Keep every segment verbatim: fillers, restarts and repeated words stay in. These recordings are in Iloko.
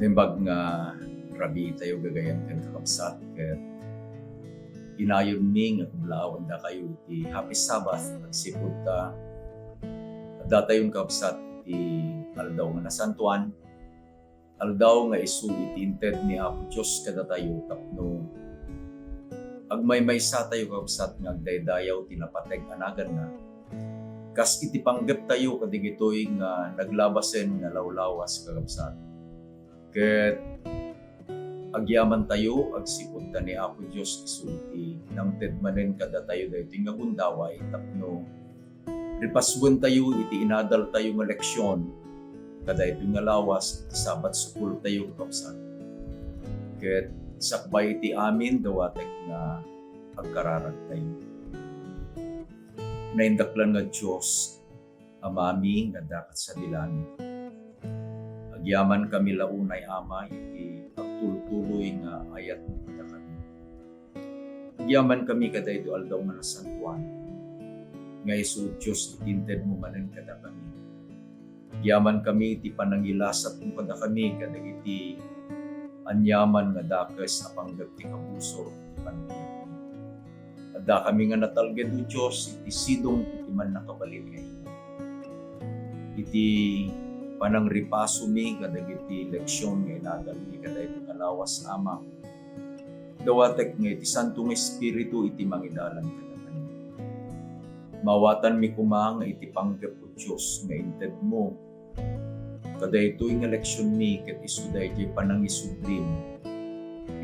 Naimbag nga rabii tayo gagayyem ken kakabsat, ket inayonmi nga kablaawandakayo iti Happy Sabbath agsipud ta addatayon, kakabsat, iti aldaw nga nasantoan, aldaw nga isu iti inted ni Apo Dios kadatayo tapno agmaymaysatayo, kakabsat, nga agdaydayaw ti napateg a naganna, kas iti panggeptayo kadagitoy nga naglabasen nga lawlawas, kakabsat. Ket agyamantayo agsipud ta ni Apo Dios isu iti nangted manen kadatayo daytoy nga gundaway tapno ripassuentayo iti inadaltayo nga leksion kadaytoy nga lawas iti Sabbath school tayo, kakabsat. Ket sakbay iti amin, dawatek nga agkararagtayo. Naindaklan nga Dios, Amami nga adda ket sadi langit. Agyamankami la unay, Ama, iti agtultuloy nga ayatmo kadakami. Agyamankami kadaytoy aldaw nga nasantoan, nga isu, Dios, iti intedmo manen kadakami. Agyamankami iti panangilasatmo kadakami kadagiti aniaman nga dakes a panggep ti kabusor ti panagbiag. Addakami nga natalged, O Dios, iti sidong iti mannakabalin nga imong. Iti panangripasomi kadagiti leksion nga inadalmi kadaytoy nga lawas, Ama, dawatek nga iti Santo nga Espiritu iti mangidalan kadakami. Maawatanmi koma nga iti panggep, O Dios, nga intedmo kadaytoy nga leksionmi ket isu daydiay panangisublim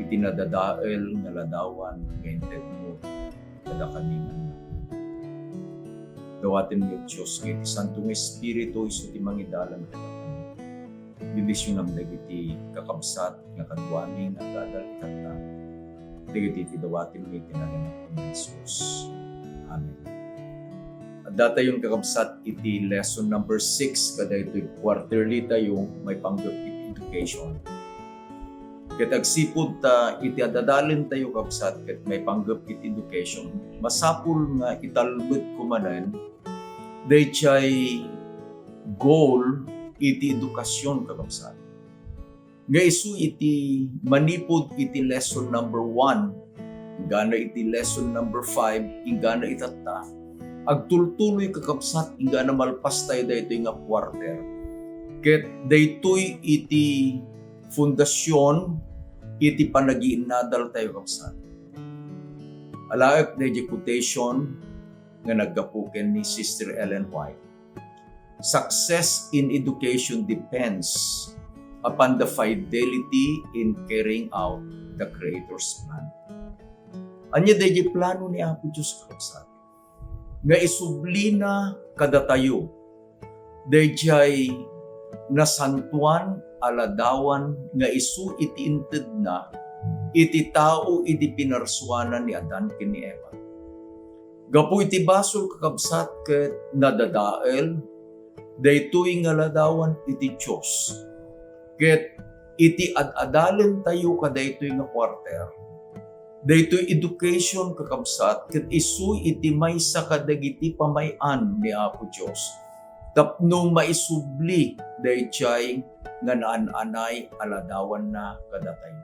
iti nadadael nga ladawan nga intedmo kadakami nga annak. Dawatenmi, O Dios, nga iti Santo nga Espiritu isu ti mangidalan kadakami. Bendisionam dagiti kakabsat nga kaduami nga agdadal itatta. Dagiti ti dawatenmi iti nagan ni Jesus. Amen. Addatayon, kakabsat, iti lesson number six kadaytoy quarterly tayo maipanggep iti education. Ket agsipud ta iti adadalen tayo, kabsat, ket maipanggep iti education, masapul nga italbed ko manen daydiay goal iti edukasion, kakabsat. Nga isu iti manipud iti lesson number one, inggana iti lesson number five, inggana itatta, agtultuloy, kakabsat, inggana malpas tayo daytoy nga quarter. Ket daytoy iti fundasion iti panagiinnadal tayo, kabsat. Alaek daydiay quotation nga naggapu ken ni Sister Ellen White. Success in education depends upon the fidelity in carrying out the Creator's plan. Ania daydiay plano ni Apo Dios, kakabsat, nga isublina kadatayo daydiay nasantoan a ladawan nga isu iti intedna iti tao idi pinarsuanan ni Adan ken ni Eva. Gapu iti basol, kakabsat, ket nadadael daytoy nga ladawan iti Dios. Ket iti ad-adalen tayo kadaytoy nga quarter, daytoy education, kakabsat, ket isu iti maysa kadagiti pamay-an ni Apo Dios tapno maisubli daydiay nga naan-anay a ladawanna kadatayo.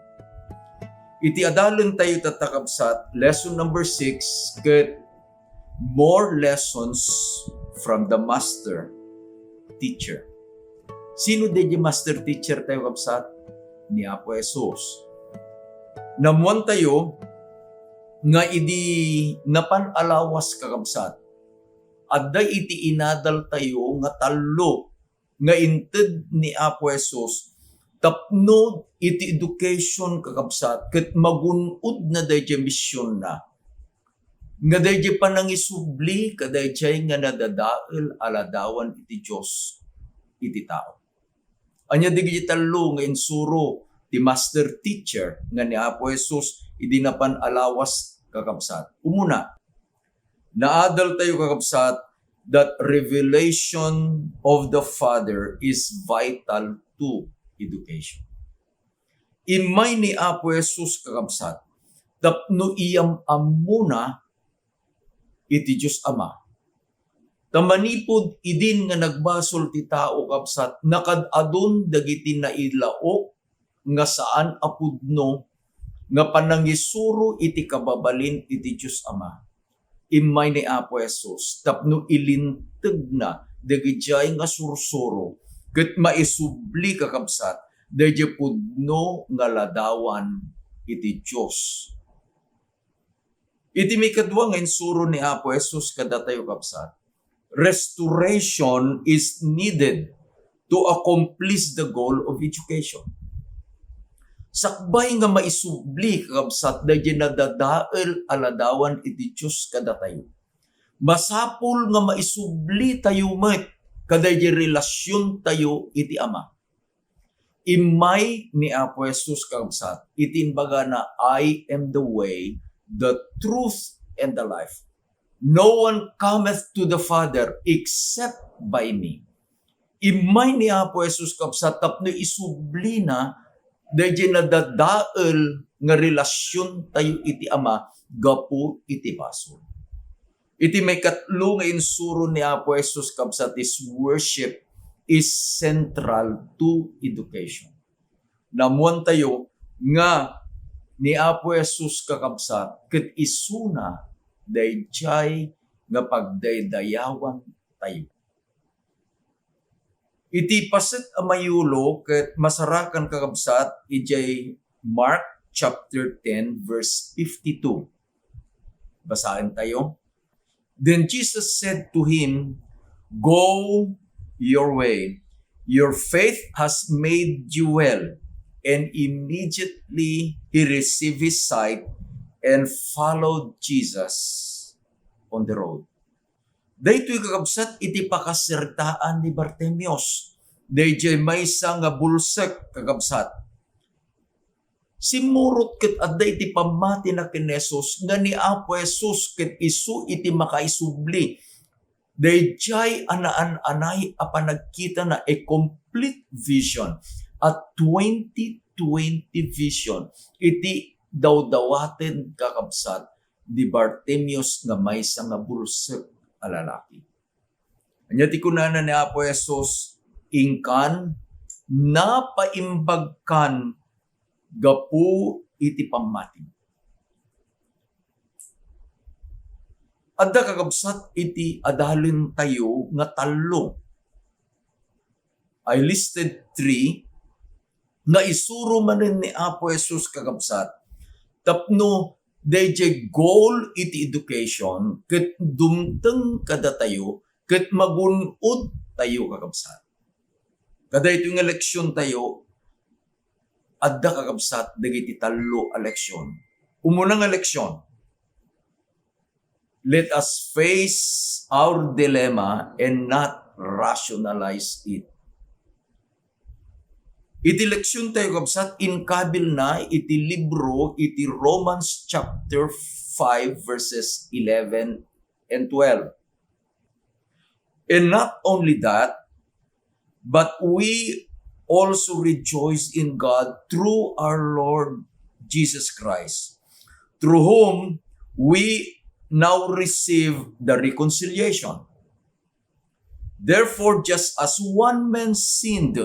Iti adalen tayo tatta, kabsat, lesson number six, ket more lessons from the master teacher. Sino daydiay master teacher tayo, kabsat? Ni Apo Jesus. Naammoan tayo nga idi napan a lawas, kakabsat, adda iti inadal tayo nga tallo nga inted ni Apo Jesus tapno iti education, kakabsat, ket magun-odna daydiay misionna nga daydiay panangisubli kadaydiay nga nadadael a ladawan iti Dios iti tao. Ania dagiti tallo nga insuro ti master teacher nga ni Apo Jesus idi napan a lawas, kakabsat? Umuna, naadal tayo, kakabsat, that revelation of the Father is vital to education. Immay ni Apo Jesus, kakabsat, tapno iyam-ammona iti Dios Ama. Ta manipud idin nga nagbasol ti tao, kabsat, nakad-adun dagiti nailaok nga saan a pudno nga panangisuro iti kababalin iti Dios Ama. Immay ni Apo Jesus tapno ilintegna dagidiay nga sursuro ket maisubli, kakabsat, daydiay pudno nga ladawan iti Dios. Iti maikadua nga insuro ni Apo Jesus kadatayo, kabsat, restoration is needed to accomplish the goal of education. Sakbay nga maisubli, kakabsat, daydiay nadadael a ladawan iti Dios kadatayo, masapul nga maisubli tayo met kadaydiay relasion tayo iti Ama. Immay ni Apo Jesus, kakabsat, iti imbagana, "I am the way, the truth, and the life. No one cometh to the Father except by me." Immay ni Apo Jesus, kabsat, tapno isublina daydiay nadadael nga relasion tayo iti Ama gapu iti basol. Iti maikatlo nga insuro ni Apo Jesus, kabsat, is worship is central to education. Naammoantayo nga ni Apo Jesus, kakabsat, ket isuna daydiay nga pagdaydayawan tayo. Iti paset a mayulo ket masarakan, kakabsat, idiay Mark chapter ten, verse fifty-two. Basaen tayo. Then Jesus said to him, "Go your way. Your faith has made you well." And immediately he received his sight and followed Jesus on the road. Daytoy, kakabsat, iti pakasaritaan ni Bartimeus. Daydiay maysa nga bulsek, kakabsat. Simmurot ket adda iti pammatina ken ni Jesus nga ni Apo Jesus ket isu iti makaisubli. Daydiay a naan-anay a panagkitana, a complete vision, a twenty twenty vision iti dawdawaten, kakabsat, ni Bartimeus nga maysa nga bulsek a lalaki. Ania ti kunana ni Apo Jesus? Inkan, napaimbagkan gapu iti pammatim. Adda, kakabsat, iti adalentayo nga tallo. I listed three nga isuro manen ni Apo Jesus, kakabsat, tapno daydiay goal iti education ket dumteng kadatayo ket magun-od tayo, kakabsat. Kadaytoy nga leksion tayo, adda, kakabsat, dagiti tallo a leksion. Umuna nga leksion, let us face our dilemma and not rationalize it. Iti leksion tayo, kabsat, inkabilna iti libro iti Romans chapter five, verses eleven and twelve. And not only that, but we also rejoice in God through our Lord Jesus Christ, through whom we now receive the reconciliation. Therefore, just as one man sinned,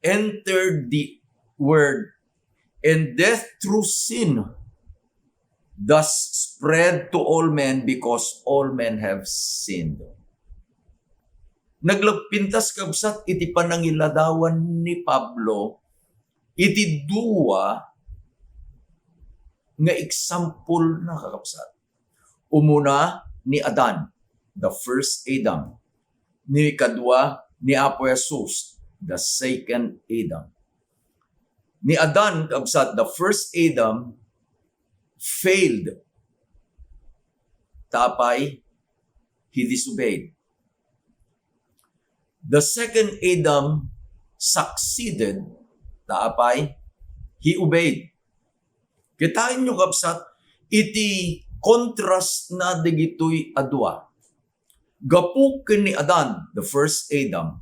entered the world, and death through sin, thus spread to all men because all men have sinned. Naglagpintas, kabsat, iti panangiladawan ni Pablo iti dua nga example na, kakabsat. Umuna, ni Adan, the first Adam. Ni kadua, ni Apo Jesus, the second Adam. Ni Adan, kabsat, the first Adam, failed. Ta apay, he disobeyed. The second Adam succeeded. Ta apay, he obeyed. Kitaenyo, kabsat, iti contrast na dagitoy a dua. Gapu ken ni Adan, the first Adam,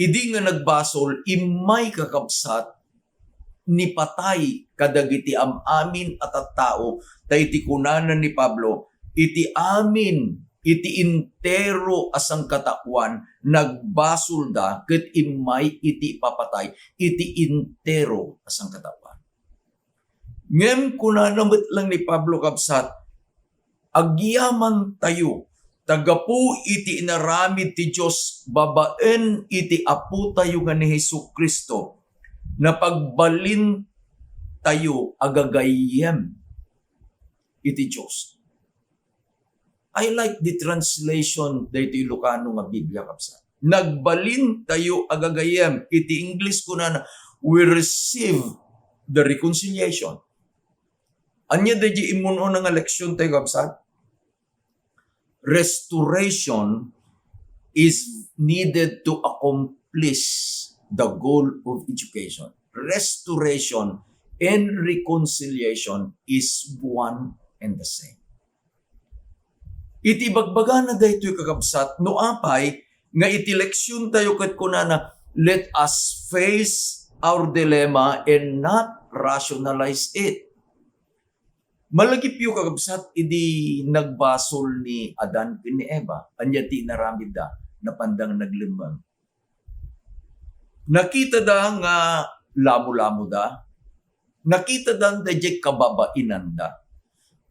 idi nga nagbasol, immay, kakabsat, ni patay kadagiti am-amin a tattao, ta iti kunana ni Pablo, iti amin iti entero a sangkataoan, nagbasolda ket immay iti ipapatay iti entero a sangkataoan. Ngem kunana met lang ni Pablo, kabsat, agyamantayo ta gapu iti inaramid ti Dios babaen iti Apotayo nga ni Jesu-Cristo, napagbalintayo a gagayyem iti Dios. I like the translation daytoy Ilocano nga Biblia, kabsat. Nagbalintayo a gagayyem. Iti English kunana, "We receive the reconciliation." Ania daydi immun-una nga leksiontayo, kabsat? Restoration is needed to accomplish the goal of education. Restoration and reconciliation is one and the same. Iti ibagbagana daytoy, kakabsat, no apay nga iti leksiontayo ket kunana, "Let us face our dilemma and not rationalize it." Malagipyo, kakabsat, idi nagbasol ni Adan ken ni Eva, ania ti inaramidda? Napanda nga naglemmeng. Nakitada nga lamulamoda. Nakitada daydiay kababainanda.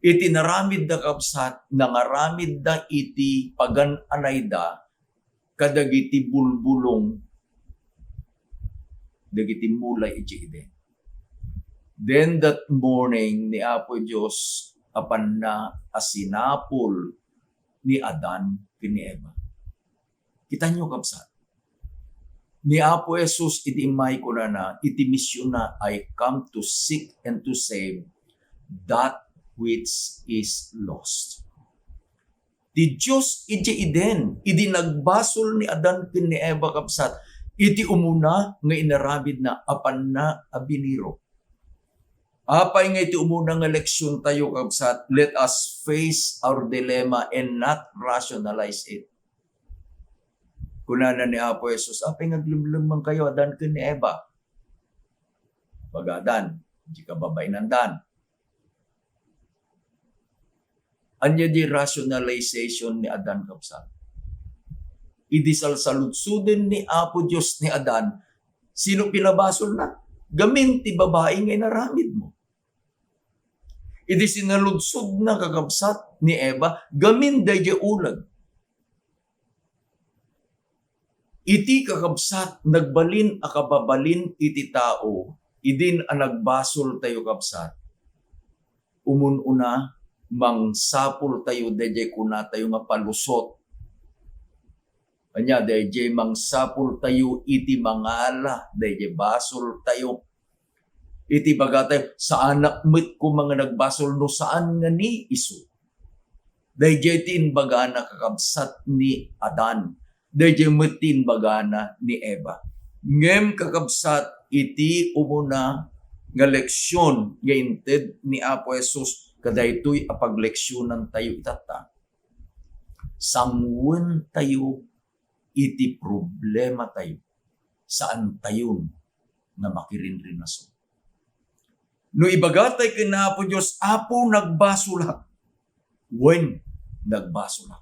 Iti naramidda, kabsat, nangaramidda iti pagan-anayda kadagiti bulbulong dagiti mulay idiay Eden. Then that morning, ni Apo Dios apanna a sinapol ni Adan ken ni Eva. Kitanyo, kabsat, ni Apo Jesus idi immay kunana iti misionna, "I come to seek and to save that which is lost." Ti Dios idiay Eden, idi nagbasol ni Adan ken ni Eva, kabsat, iti umuna nga inaramidna, apanna a biniro. Apay nga iti umuna nga leksiontayo, kabsat, let us face our dilemma and not rationalize it. Kunana ni Apo Jesus, "Apay nga aglemlemmengkayo, Adan ken ni Eva?" Baga Adan, di kababainandan. Ania di rationalization ni Adan, kabsat? Idi salsaludsoden ni Apo Dios ni Adan, sino pinabasolna? Gamin ti babai nga inaramidmo. Idi sinaludsodna, kakabsat, ni Eva, gamin daydiay uleg. Iti, kakabsat, nagbalin a kababalin iti tao, idin a nagbasoltayo, kabsat, umun-una, mangsapultayo daydiay kunatayo nga palusot. Ania, daydiay mangsapultayo iti mangala daydiay basoltayo. Iti bagatayo, saanak met koma nga nagbasol no saan nga ni isu. Daydiay ti imbagana, kakabsat, ni Adan. Daydiay met ti imbagana ni Eva. Ngem, kakabsat, iti umuna nga leksion nga inted ni Apo Jesus kadaytoy a pagleksionantayo itatta, sangwentayo iti problematayo, saantayon nga makirinrinason. No ibagatay ken Apo Dios, "Apo, nagbasolak." Wen, nagbasolak.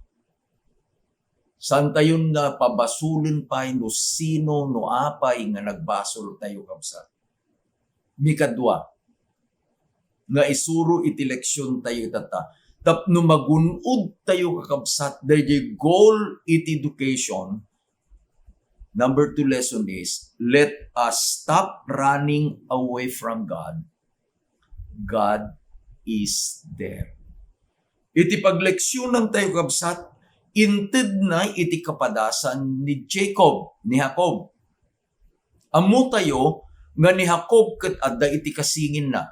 Saantayon nga pabasolen pay no sino, no apay nga nagbasoltayo, kabsat. Mikadua, nga isuro iti leksiontayo itatta, tapno magun-odtayo, kakabsat, daydiay goal iti education. Number two lesson is, let us stop running away from God. God is there. Iti pagleksionantayo, kabsat, intedna iti kapadasan ni Jacob, ni Jacob. Ammotayo nga ni Jacob ket adda iti kasinginna,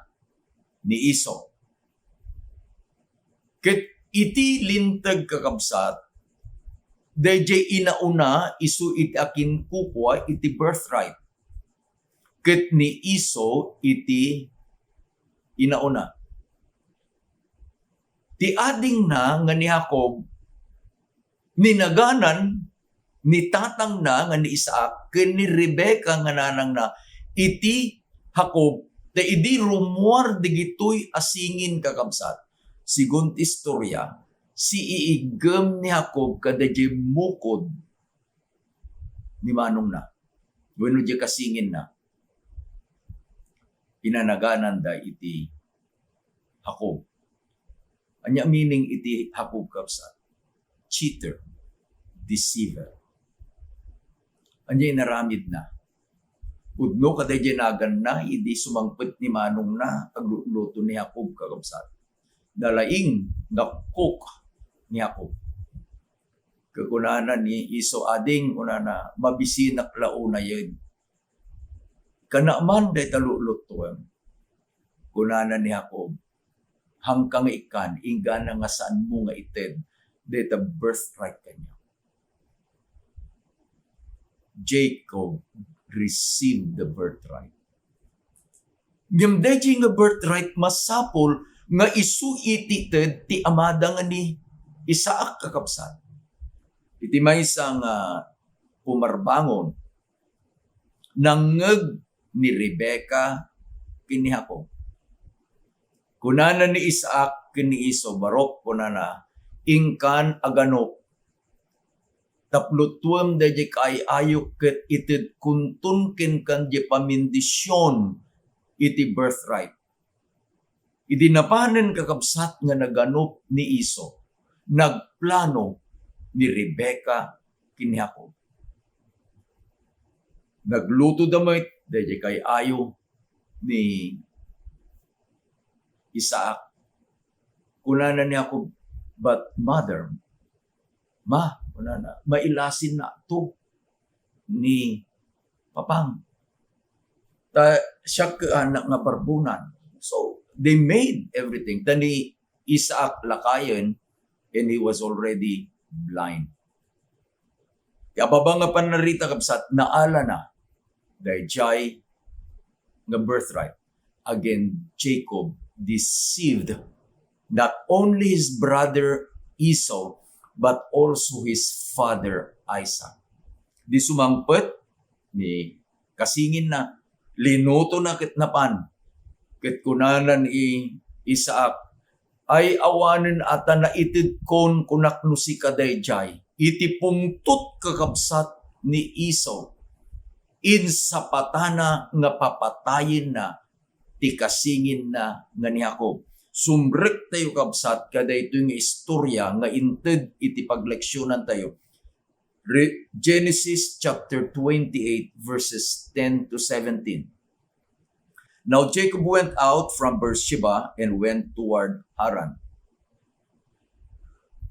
ni Esau. Ket iti linteg, kakabsat, daydiay inauna isu iti akinkukua iti birthright, ket ni Esau iti inauna. Ti adingna nga ni Jacob, ni naganan ni tatangna nga ni Isaac ken ni Rebecca nga nanangna iti Jacob, ta idi rummuar dagitoy a singin, kakabsat, segun ti istorya, siiiggem ni Jacob kadaydiay mukod ni manongna wenno diay kasinginna. Pinanagananda iti Jacob. Ania meaning iti Jacob, kabsat? Cheater, deceiver. Ania inaramidna? Pudno kadaydiay naganna idi sumangpet ni manongna, aglutluto ni Jacob, kakabsat. Nalaing nga cook ni Jacob. Ket kunana ni Esau, "Ading," kunana, "mabisinak la unayen. Kana man dayta lutlutoem." Kunana ni Jacob, "Hangka nga ikkan, inggana nga saanmo nga ited dayta birthright kaniak." Jacob received the birthright. Ngem daydiay nga birthright, masapul nga isu iti ited ti amada nga ni Isaac, kakabsat. Iti maysa nga pumarbangon, nangngeg ni Rebecca ken ni Jacob. Kunana ni Isaac ken ni Esau, "Barok," kunana, "inkan aganup. Tapno tuem daydiay kaay-ayok ket itedkonton kenka diay pamindision iti birthright." Idi napanen, kakabsat, nga naganup ni Esau, nagplano ni Rebecca ken ni Jacob. Naglutoda met daydiay kaay-ayo ni Isaac. Kunana ni Jacob, "But mother, ma," kunana, "mailasin nato ni papang. Ta siak anak nga barbunan." So, they made everything. Ta ni Isaac lakayen, and he was already blind. Ti ababa nga pannarita, kabsat, naalana daydiay nga birthright. Again, Jacob deceived not only his brother Esau, but also his father Isaac. Di sumangpet ni kasinginna, linutona ket napan. Ket kunana ni Isaac, "Ay, awanen a ta naitedkon, kunak, no sika daydiay." Iti pungtot, kakabsat, ni Esau, insapatana nga papatayenna ti kasinginna nga ni Jacob. Sumrektayo, kabsat, kadaytoy nga istorya nga inted iti pagleksionantayo. Re-, Genesis chapter twenty-eight, verses ten to seventeen. Now Jacob went out from Beersheba and went toward Haran.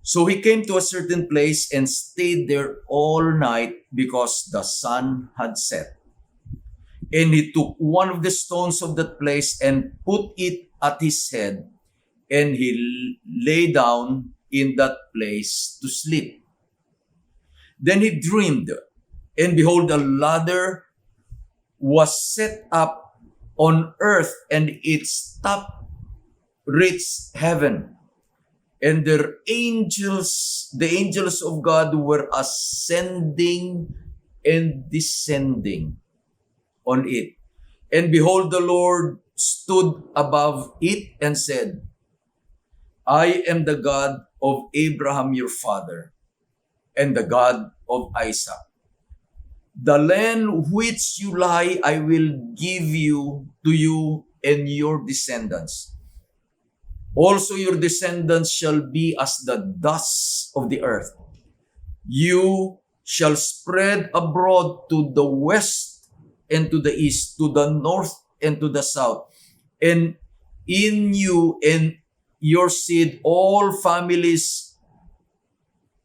So he came to a certain place and stayed there all night, because the sun had set. And he took one of the stones of that place and put it at his head, and he l-, lay down in that place to sleep. Then he dreamed, and behold, a ladder was set up on earth, and its top reached heaven. And their angels, the angels of God, were ascending and descending on it. And behold, the Lord stood above it and said, "I am the God of Abraham your father, and the God of Isaac. The land which you lie, I will give you to you and your descendants. Also your descendants shall be as the dust of the earth. You shall spread abroad to the west and to the east, to the north and to the south. And in you and your seed all families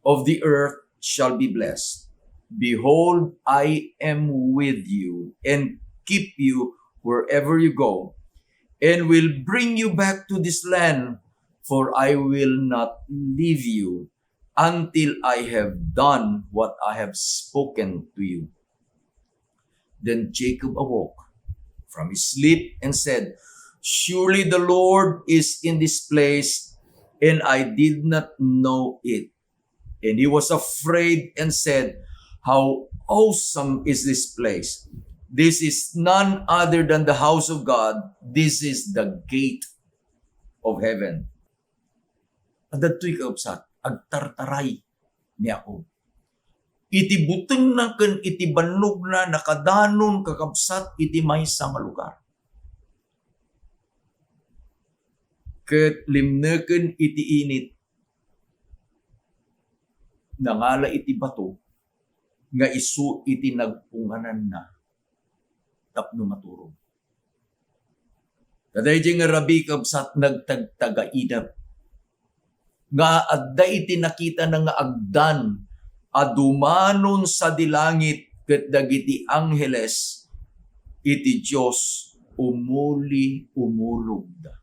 of the earth shall be blessed. Behold, I am with you and keep you wherever you go, and will bring you back to this land, for I will not leave you until I have done what I have spoken to you." Then Jacob awoke from his sleep and said, "Surely the Lord is in this place, and I did not know it." And he was afraid and said, "How awesome is this place! This is none other than the house of God. This is the gate of heaven." Adda ditoy, kakabsat, agtartaray ni Jacob. Iti butengna ken iti bannogna, nakadanon, kakabsat, iti maysa nga lugar. Ket limneken iti init, nangala iti bato nga isu iti nagpungananna tapno maturog. Kadaydi nga rabii, kabsat, nagtagtagainep nga adda iti nakitana nga agdan a dumanon sadi langit ket dagiti angheles iti Dios umuli-umulogda.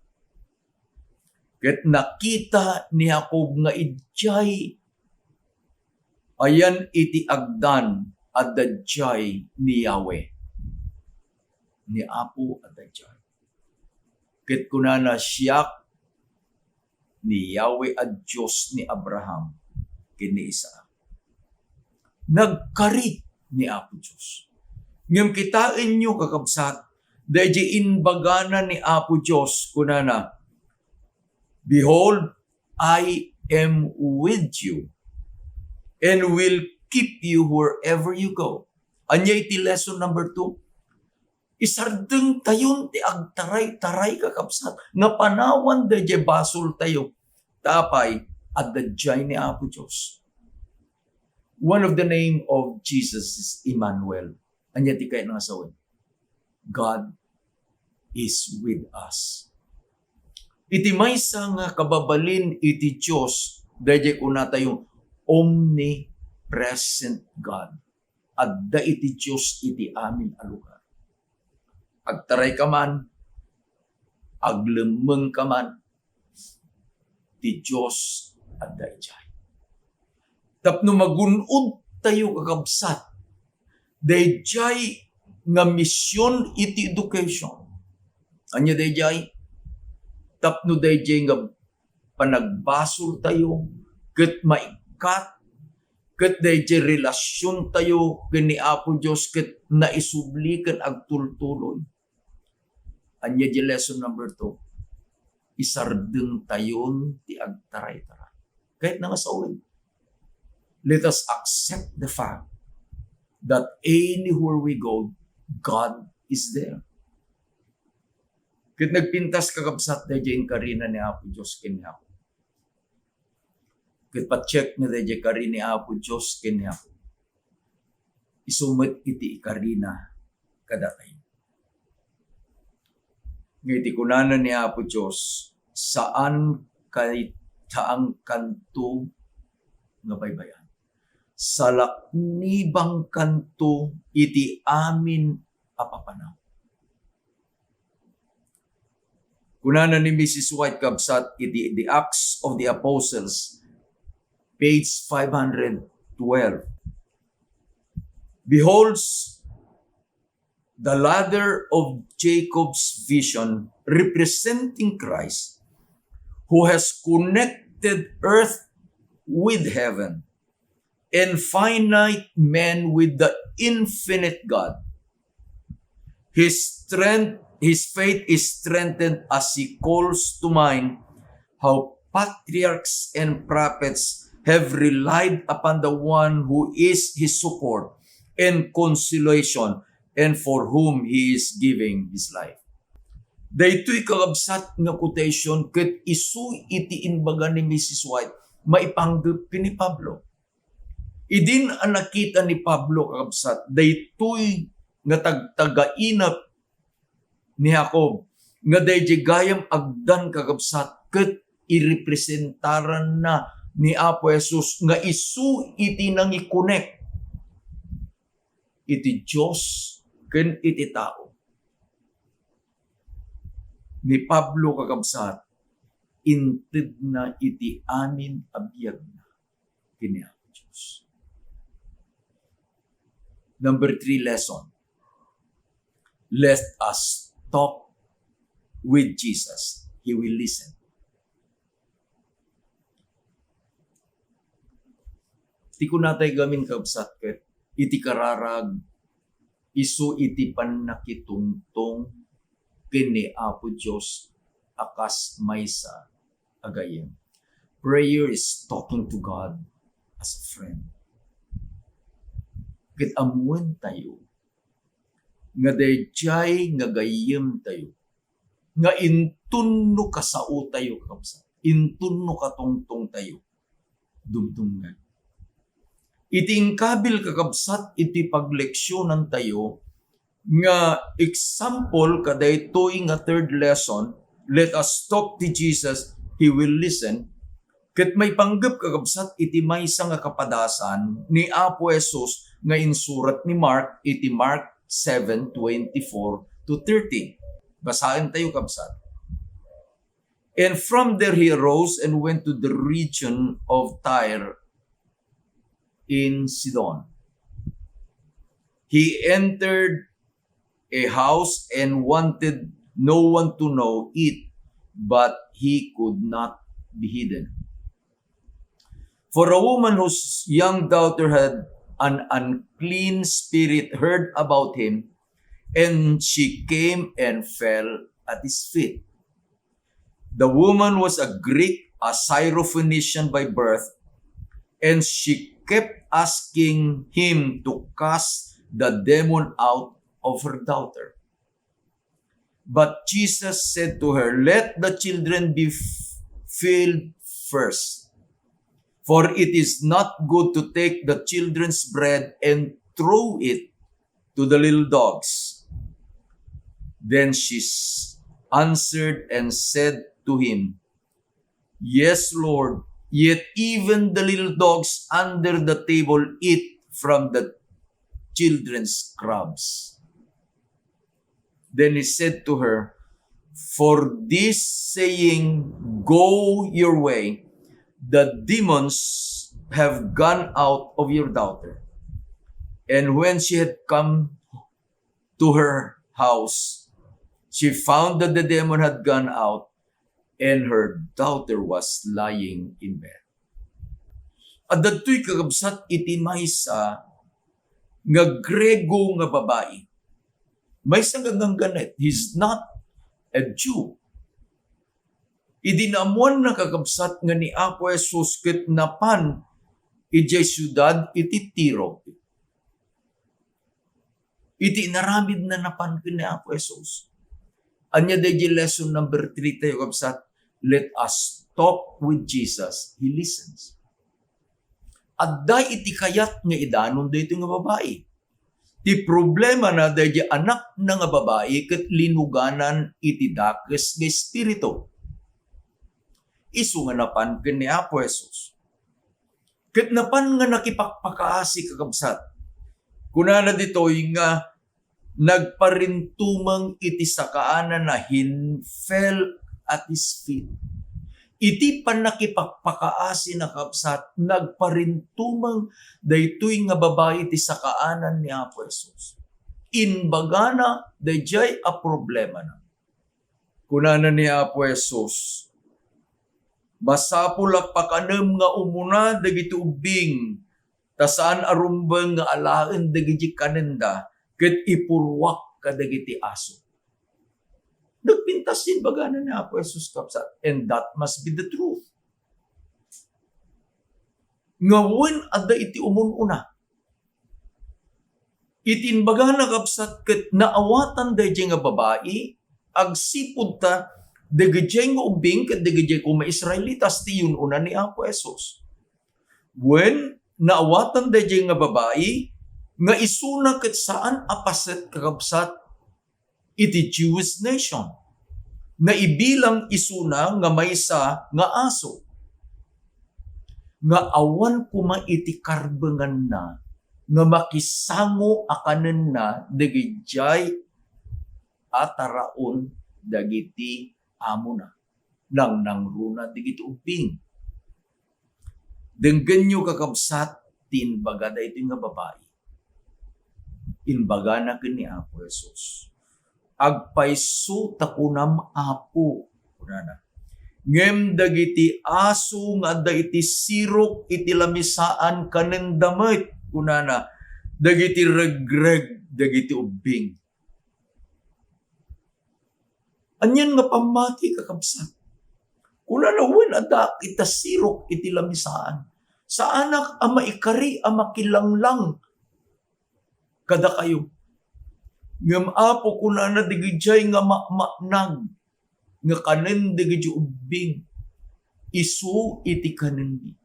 Ket nakita ni Jacob nga idiay ayan iti agdan, adda idiay ni Yahweh. Ni Apo adda idiay. Ket kunana, "Siak ni Yahweh a Dios ni Abraham ken ni Isaac." Nagkari ni Apo Dios. Ngem kitaenyo, kakabsat, daydi imbagana ni Apo Dios, kunana, "Behold, I am with you and will keep you wherever you go." Ania iti lesson number two? Isardengtayon ti agtaray-taray, kakabsat, nga panawan daydiay basoltayo. Ta apay, adda idiay ni Apo Dios. One of the name of Jesus is Emmanuel. Ania ti kayatna nga sawen? God is with us. Iti maysa nga kababalin iti Dios, daydiay kunatayo, omnipresent God. Adda iti Dios iti amin a lugar. Agtarayka man, aglemmengka man, ti Dios adda idiay. Tapno magun-odtayo, kakabsat, daydiay nga mission iti education. Ania daydiay? Tapno daydiay nga panagbasoltayo ket maikkat, ket daydiay relasiontayo ken ni Apo Dios ket naisubli ken agtultuloy. Ania di lesson number two? Isardengtayon ti agtaraytaray. Kayatna nga sawen, let us accept the fact that anywhere we go, God is there. Ket nagpintas, kakabsat, daydiay inkarina ni Apo Dios ken ni Jacob. Ket patiekna daydiay kari ni Apo Dios ken ni Jacob, isu met iti ikarina kadatayo. Nga iti kunana ni Apo Dios, saan kay, saankanto nga baybay-an. Salaknibangkanto iti amin a papanaw. Kunana ni Missus White, kabsat, iti The Acts of the Apostles, page five hundred twelve, "Beholds the ladder of Jacob's vision representing Christ, who has connected earth with heaven and finite man with the infinite God. His strength, his faith is strengthened as he calls to mind how patriarchs and prophets have relied upon the one who is his support and consolation and for whom he is giving his life." Daytoy, kakabsat, nga quotation ket isu iti imbaga ni Missus White maipanggep ken ni Pablo. Idin a nakita ni Pablo, kakabsat, daytoy nga tagtagainep ni Jacob, nga daydiay gayam agdan, kakabsat, ket irepresentaranna ni Apo Jesus nga isu iti nangikonek iti Dios ken iti tao. Ni Pablo, kakabsat, intedna iti amin a biagna ken ni Apo Dios. Number three lesson, let us talk with Jesus. He will listen. Ti kunatay gamin, kabsat, ket iti kararag, isu iti pannakitungtong ken ni Apo Dios a kas maysa a gayyem. Prayer is talking to God as a friend. Ket ammoentayo nga daydiay nga gayyemtayo, nga inton no kasaotayo, kakabsat, inton no katungtongtayo, dumdumngeg. Iti inkabil, kakabsat, iti pagleksionantayo nga example kadaytoy nga third lesson, let us talk to Jesus, He will listen. Ket maipanggep, kakabsat, iti maysa nga kapadasan ni Apo Jesus nga insurat ni Mark iti Mark seven twenty-four to thirty. Basaentayo, kabsat. And from there he arose and went to the region of Tyre in Sidon. He entered a house and wanted no one to know it, but he could not be hidden. For a woman whose young daughter had an unclean spirit heard about him, and she came and fell at his feet. The woman was a Greek, a Syrophoenician by birth, and she kept asking him to cast the demon out of her daughter. But Jesus said to her, "Let the children be f-, filled first, for it is not good to take the children's bread and throw it to the little dogs." Then she s-, answered and said to him, "Yes, Lord, yet even the little dogs under the table eat from the children's crumbs." Then he said to her, "For this saying, go your way, the demons have gone out of your daughter." And when she had come to her house, she found that the demon had gone out, and her daughter was lying in bed. Adda ditoy, kakabsat, iti maysa nga Griego nga babai. Maysa nga gangganit. He's not a Jew. Idi naammoanna, kakabsat, nga ni Apo Jesus ket napan idiay siudad iti Tiro. Iti inaramidna, napan ken ni Apo Jesus. Ania daydi lesson number three tayo, kabsat? Let us talk with Jesus. He listens. Adda iti kayat nga idanon daytoy nga babai. Ti problemana, daydi anakna nga babai ket linuganan iti dakes nga espiritu. Isu nga napan ken ni Apo Jesus. Ket napan nga nakipakpakaasi, kakabsat. Kunana ditoy nga nagparintumeng iti sakaananna, he fell at his feet. Iti pannakipakpakaasina, kabsat, nagparintumeng daytoy nga babai iti sakaanan ni Apo Jesus. Imbagana daydiay a problemana. Kunana ni Apo Jesus, "Masapul a pakanem nga umuna dagiti ubbing, ta saan a rumbeng nga alaen dagiti kanenda ket ipuruak kadagiti aso." Nagpintas ti imbagana ni Apo Jesus, kabsat, and that must be the truth. Nga wen adda iti umun-una. Iti imbagana, kabsat, ket naawatan daydiay nga babai, agsipud ta dagidiay nga ubbing ket dagidiay koma Israelitas ti yun-una ni Apo Jesus. Wen, naawatan daydiay nga babai nga isuna ket saan a paset, kakabsat, iti Jewish nation. Naibilang isuna nga maysa nga aso. Nga awan koma iti karbenganna nga makisango a kanenna dagidiay a taraon dagiti amona. Nangnangruna dagiti ubbing. Denggenyo, kakabsat, ti imbaga daytoy nga babai. Imbagana ken ni Apo Jesus, "Agpayso ta kunam, Apo," kunana. "Ngem dagiti aso nga adda iti sirok iti lamisaan, kanenda met," kunana, "dagiti regreg dagiti ubbing." Anian nga pammati, kakabsat? Kunana, "Wen, addaak ita sirok iti lamisaan. Saanak a maikari a makilanglang kadakayo. Ngem, Apo," kunana, "dagidiay nga makmaknag nga kanen dagiti ubbing, isu iti kanenmi."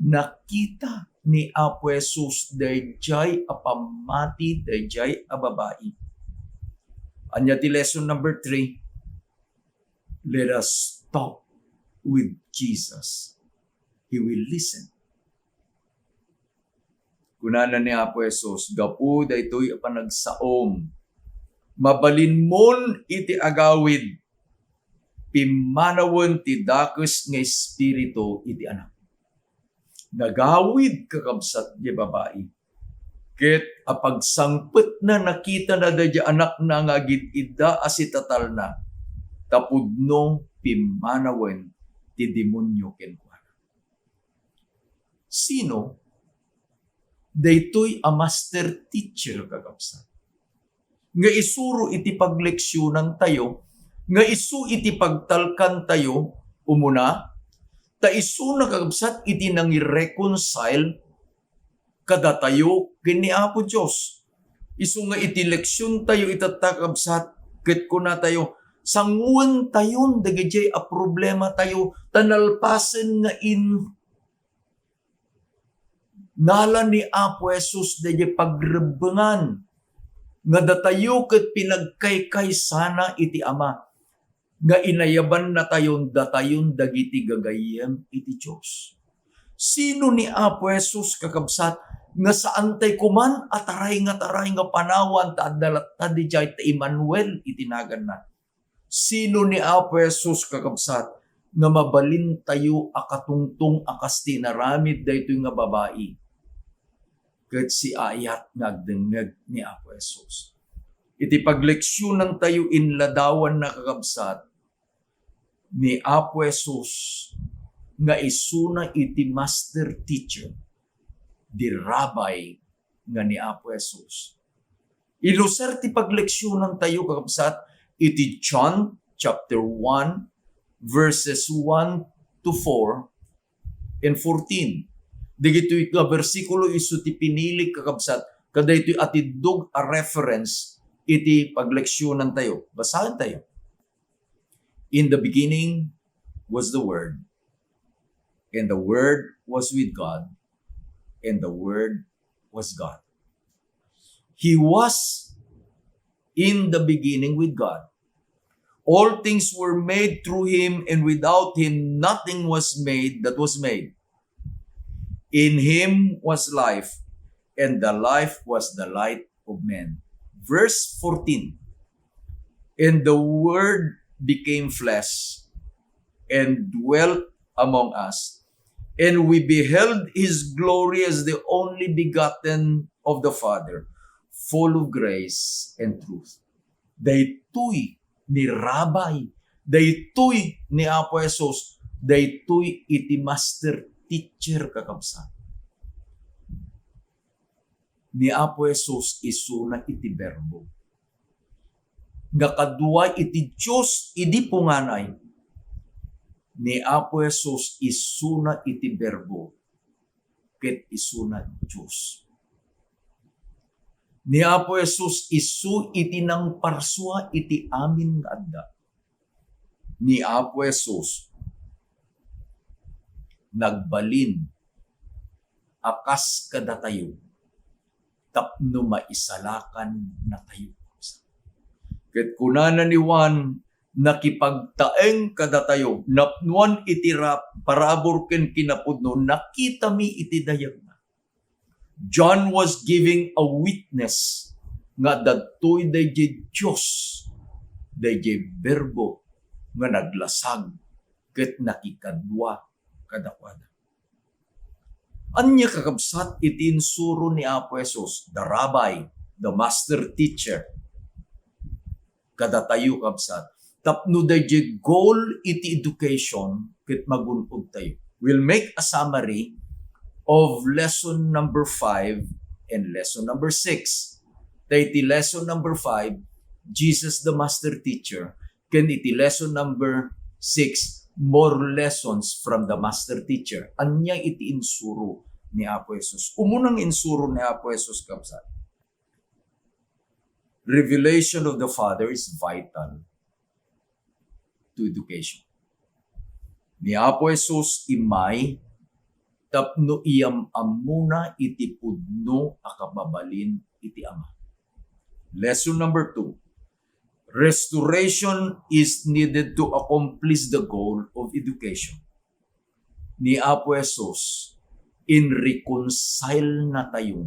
Nakita ni Apo Jesus daydiay a pammati daydiay a babai. Ania ti lesson number three? Let us talk with Jesus. He will listen. Kunana ni Apo Jesus, "Gapu daytoy a panagsaom, mabalinmon iti agawid, pimmanawen ti dakes nga espiritu iti anak." Nagawid, kakabsat, diay babai. Ket apagsangpetna, nakitana daydiay anakna nga agid-idda a sitatalna, ta pudno pimmanawen ti demonio kenkuana. Sino daytoy a master teacher, kakabsat, nga isuro iti pagleksionantayo, nga isu iti pagtalkantayo? Umuna, ta isuna, kakabsat, iti nangireconcile kadatayo ken ni Apo Dios. Isu nga iti leksiontayo itatta, kakabsat, ket kunatayo, sanguentayon dagidiay a problematayo, ta nalpasen nga in-, nala ni Apo Jesus daydiay pagrebbengan nga datayo ket pinagkaykaysana iti Ama, nga inayabannatayon datayon dagiti gagayyem iti Dios. Sino ni Apo Jesus, kakabsat, nga saantay koman a taray nga taray nga panawan ta adda latta daydiay ta Emmanuel iti naganna? Sino ni Apo Jesus, kakabsat, nga mabalintayo a katungtong a kas ti inaramid daytoy nga babai ket siaayat nga agdengngeg ni Apo Jesus? Iti pagleksionantayo inladawanna, kakabsat, ni Apo Jesus nga isuna iti master teacher, di rabay nga ni Apo Jesus. Iluser ti pagleksionantayo, kakabsat, iti John chapter one, verses one to four and fourteen. Dagitoy nga bersikulo isu ti pinili, kakabsat, kadaytoy atiddog a reference iti pagleksionantayo. Basaentayo. "In the beginning was the Word, and the Word was with God, and the Word was God." He was in the beginning with God. All things were made through him, and without him nothing was made that was made. In him was life, and the life was the light of men. Verse fourteen. "And the Word became flesh and dwelt among us, and we beheld his glory as the only begotten of the Father, full of grace and truth." Daytoy ni rabay, daytoy ni Apo Jesus, daytoy iti master teacher, kakabsat. Ni Apo Jesus isuna iti Berbo. Nga kadua iti Dios idi punganay, ni Apo Jesus isuna iti Berbo, ket isuna Dios. Ni Apo Jesus isu iti nangparsua iti amin nga adda. Ni Apo Jesus nagbalin a kas kadatayo tapno maisalakannatayo. Ket kunana ni Juan, nakipagtaeng kadatayo, napnoan iti ra-, parabur ken kinapudno, nakitami iti dayegna. John was giving a witness nga adda daydiay Dios, daydiay Berbo nga naglasag ket nakikadua kadakuada. Ania, kakabsat, iti insuro ni Apo Jesus, the rabbi, the master teacher, kadatayo, kabsat, tapno daydiay goal iti education ket magun-odtayo. We'll make a summary of lesson number five and lesson number six. Ta iti lesson number five, Jesus the master teacher, ken iti lesson number six, More lessons from the master teacher. Ania iti insuro ni Apo Jesus? Umuna nga insuro ni Apo Jesus, kabsat. Revelation of the Father is vital to education. Ni Apo Jesus immay tapno iyam-ammona iti pudno a kababalin iti Ama. Lesson number two, restoration is needed to accomplish the goal of education. Ni Apo Jesus, in-reconcile natayo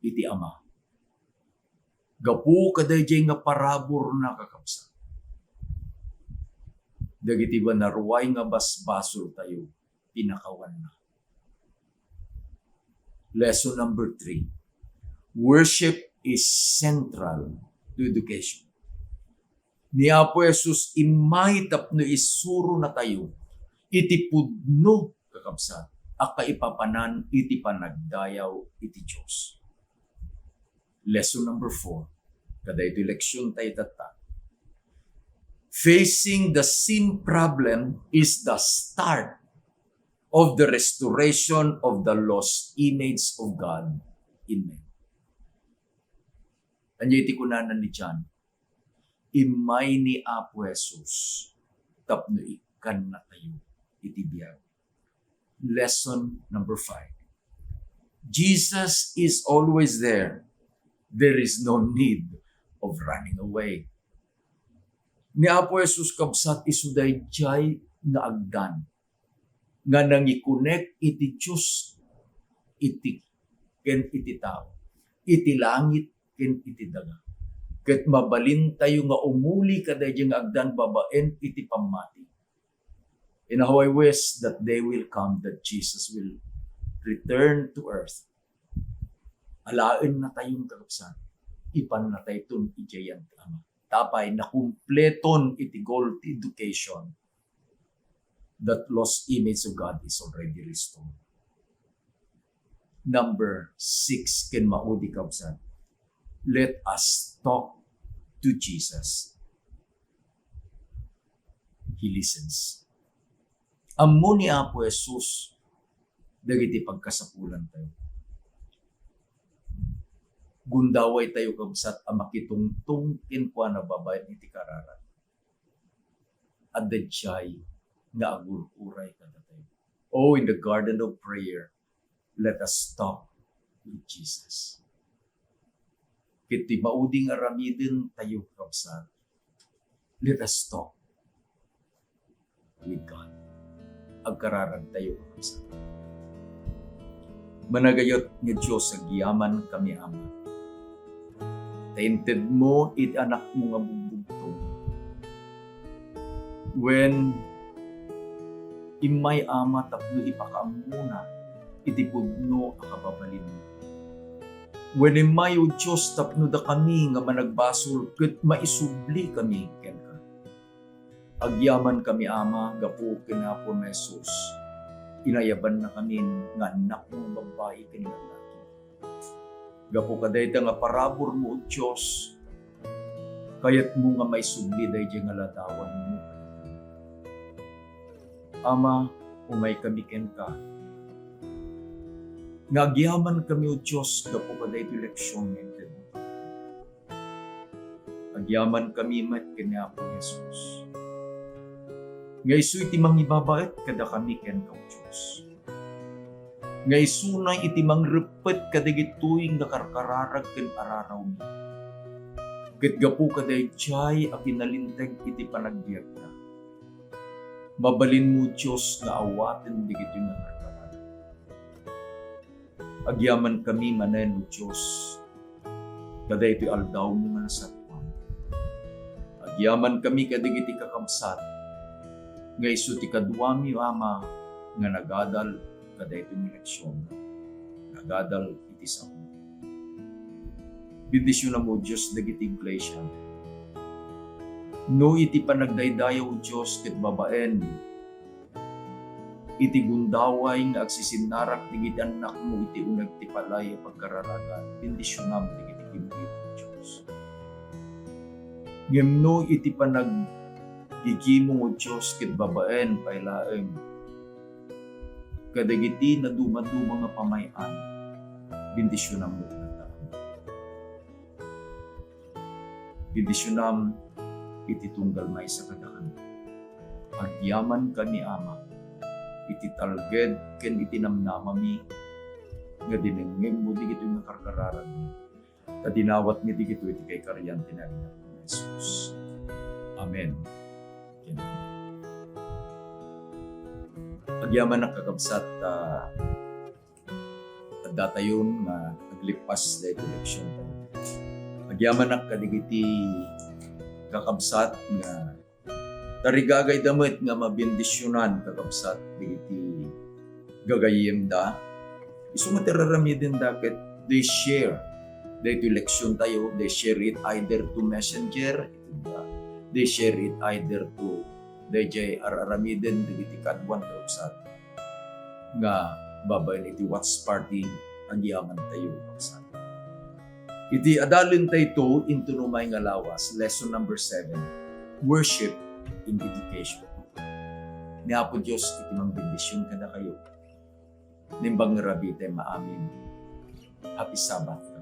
iti Ama. Gapu kadaydiay nga paraburna, kakabsat, dagiti banaruay nga basbasoltayo, pinakawanna. Lesson number three, worship is central to education. Ni Apo Jesus immay tapno isuro natayo iti pudno, kakabsat, a kaipapanan iti panagdayaw iti Dios. Lesson number four. Kadaytoy leksion tayo tatta. Facing the sin problem is the start of the restoration of the lost image of God in men. Ania iti kunana ni John? Immay ni Apo Jesus tapno ikkannatayo iti biag. Lesson number five. Jesus is always there. There is no need of running away. Ni Apo Jesus, kabsat, isu daydiay nga agdan nga nangikonek iti Dios, iti, ken iti tao, iti langit ken iti daga. Ket mabalintayo nga umuli kadaydiay nga agdan babaen iti pammati. And how I wish that day will come that Jesus will return to earth. Alaennatayon, kakabsat, ipannatayton idiay ti Ama. Tapay nakumpleton iti goal ti education that lost image of God is already restored. Number six, ken maudi, kabsat, let us talk to Jesus. He listens. Ammo ni Apo Jesus dagiti pagkasapulantayo. Gundawaytayo, kabsat, a makitungtong kenkuana babaen iti kararag. Adda diay nga agur-uray kadatayo. Oh, in the garden of prayer, let us talk with Jesus. Ket ti maudi nga aramidentayo, kabsat, let us talk with God. Agkararagtayo, kakabsat. Managayat nga Dios, agyamankami, Ama, ta intedmo iti Anakmo nga bugbugtong. Wen immay, Ama, tapno ipakaammona iti pudno a kababalinmo. Wen immay, O Dios, tapno dakami nga managbasol ket maisublikami kenka. Agyamankami, Ama, gapu ken Apo Jesus. Inayabannakami nga annakmo nga babbai ken lallaki. Gapu kadayta nga paraburmo, O Dios, kayatmo nga maisubli daydiay nga ladawanmo. Ama, umaykami kenka. Nga agyamankami, O Dios, gapu kadaytoy leksion nga intedmo. Agyamankami met ken ni Apo Jesus. Nga isu iti mangibabaet kadakami kenka, O Dios. Nga isuna iti mangreppet kadagitoy nga karkararag ken ararawmi. Ket gapu kadaydiay a kinalinteg iti panagbiagda, mabalinmo, Dios, nga awaten dagitoy nga karkararag. Agyamankami manen, O Dios, kadaytoy aldawmo nga nasapuan. Agyamankami kadagiti kakabsat nga isu ti kaduami, Ama, nga nagadal kadaytoy nga leksion, nagadal iti sao. Bendisionam, O Dios, dagiti iglesia. No iti panagdaydayaw, O Dios, ket babaen iti gundaway nga agsisinnarak dagiti annakmo iti uneg ti palay a pagkararagan, bendisionam dagiti kimmit, O Dios. Ngem no iti panag-, Igimo, O Dios, ket babaen pay laeng kadagiti nadumaduma nga pamay-an, bendisionam met. Bendisionam iti tunggal maysa kadakami. Agyamankami, Ama, iti talged ken iti namnamami nga dinengngegmo dagitoy nga karkararagmi. Ta dinawatmi dagitoy iti kaikarian ti nagannak ni Jesus. Amen. Amen. Agyamanak, kakabsat, ta addatayon nga aglippas daytoy leksion tayo. Agyamanak kadagiti kakabsat nga tarigagayda met nga mabendisionan, kakabsat, dagiti gagayyemda. Isu nga ti ar-aramidenda ket they share daytoy leksion tayo, they share it either to Messenger, they share it either to dayjay ar-aramiden dagiti kaduan, kakabsat, nga babaen iti watch party agyaman tayo, kakabsat. Iti adalen tayo into numay nga lawas, lesson number seven, worship in education. Ni Apo Dios iti mangbendision kadakayo. Naimbag nga rabii tayo maamin. Happy Sabbath.